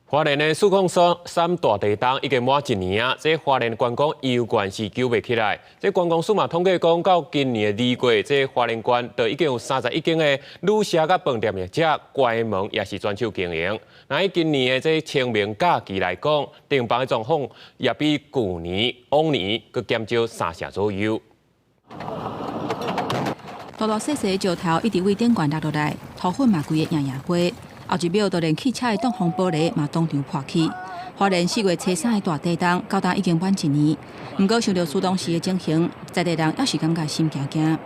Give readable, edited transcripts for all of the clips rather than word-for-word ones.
花蓮的四空三大地動已經滿一年啊！這花蓮觀光猶原是救袂起來。這觀光署嘛統計講，到今年的2月，這花蓮縣就已經有31間的旅社佮飯店業者關門，抑是轉手經營。那以今年的這清明假期來講，訂房的狀況也比舊年、往年閣減少三成左右。大大細細的石頭一直對頂懸落落來，土粉嘛規个贏贏飛。後一秒，就連汽車的擋風玻璃嘛當場破去。花蓮4月初三的大地動，到今已經滿一年。毋過想著事當時的情形，在地人猶是感覺心驚驚。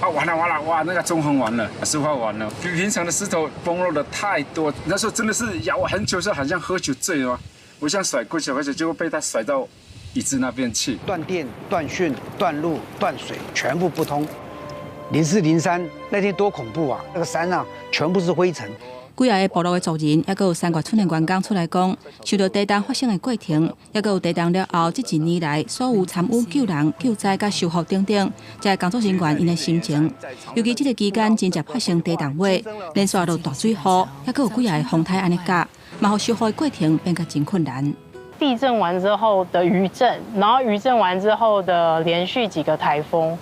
啊，完了完了，哇，那個中橫完了，石化完了，比平常的石頭崩落的太多。那時候真的是搖很久，是好像喝酒醉了，我想甩過去，而且就會被他甩到椅子那邊去。斷電、斷訊、斷路、斷水，全部不通。0403那天多恐怖啊！那個山啊，全部是灰塵。幾仔个部落的族人，猶閣有三月村的員工出來講，受著地動發生的過程，猶閣有地動了後，這一年來所有參與救人、救災佮修復等等，這工作人員𪜶的心情。尤其這个期間真濟發生地動尾，連續落大水雨，猶閣有幾仔个風颱按呢夾，嘛予修復的過程變甲真困難。地震完之後的餘震，然後餘震完之後的連續幾個颱風，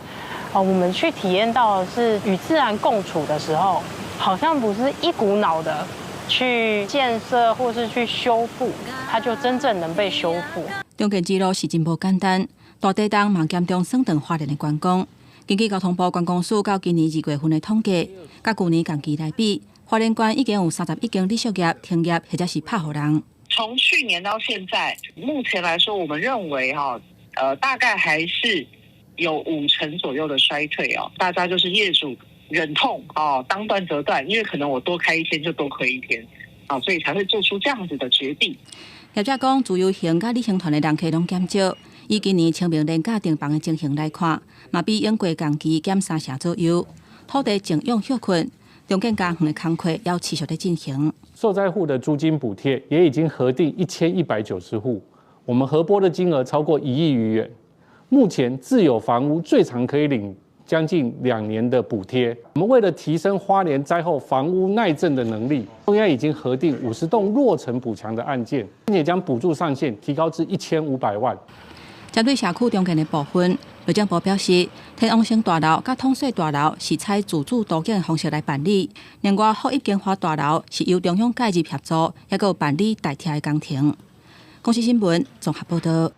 哦，我們去體驗到的是與自然共處的時候，好像不是一股腦的去建設或是去修復，它就真正能被修復。重建之路是真無簡單，大地動嘛嚴重損斷花蓮的觀光。根據交通部觀光署到今年2月份的統計，佮舊年同期來比，花蓮縣已經有31間旅宿業停業或者是拍予人。從去年到現在，目前來說，我們認為哈，大概還是有五成左右的衰退哦。大家就是業主忍痛哦，當斷則斷，因為可能我多開一天就多虧一天，啊，所以才會做出這樣子的決定。業者講，自由行佮旅行團的人客攏減少，以今年清明連假訂房的情形來看，嘛比往過同期減三成左右。土地徵用歇困，重建家園的工課猶持續咧進行。受災戶的租金補貼也已經核定1190戶，我們核撥的金額超過1億餘元。目前自有房屋最長可以領將近2年的補貼。我們為了提升花蓮災後房屋耐震的能力，中央已經核定50棟落成補強的案件，並且將補助上限提高至1500萬。針對社區重建的部分，內政部表示，天王星大樓佮統稅大樓是採自主都更的方式來辦理，另外福邑經華大樓是由中央介入協助，猶閣有辦理代拆的工程。公視新聞綜合報導。